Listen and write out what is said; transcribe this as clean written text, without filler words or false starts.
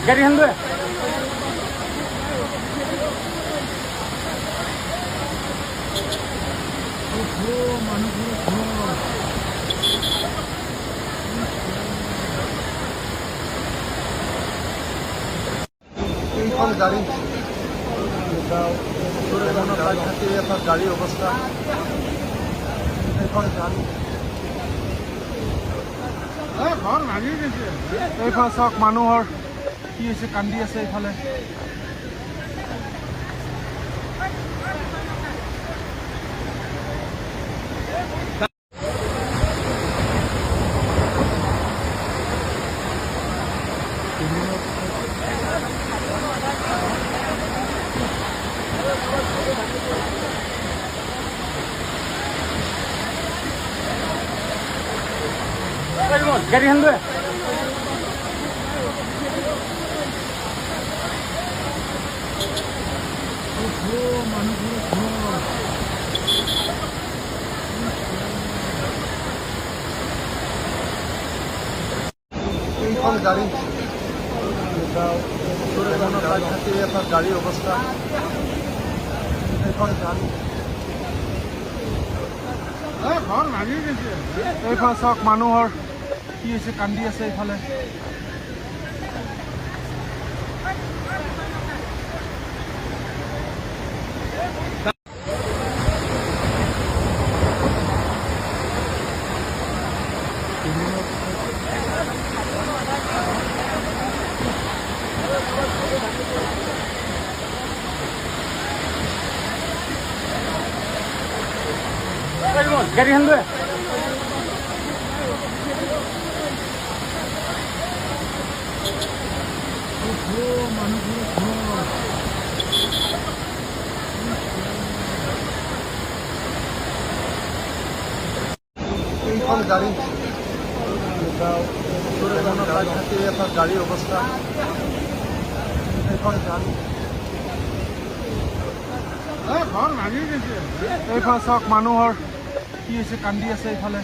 গাড়ীখন লৈ। এইখন গাড়ী থাকি এটা গাড়ীৰ অৱস্থা। এইখন গাড়ী। এইফালে চাওক, মানুহৰ কি হৈছে, কান্দি আছে এইফালে। গাড়ীখন লৈ। এইখন গাড়ী থাকি এটা গাড়ীৰ অৱস্থা। এইখন গাড়ী। এইফালে চাওক, মানুহৰ কি হৈছে, কান্দি আছে এইফালে। গাড়ীখন লৈ। এইখন গাড়ী থাকি এটা গাড়ীৰ অৱস্থা। এইখন গাড়ী। এইফালে চাওক, মানুহৰ কি হৈছে, কান্দি আছে এইফালে।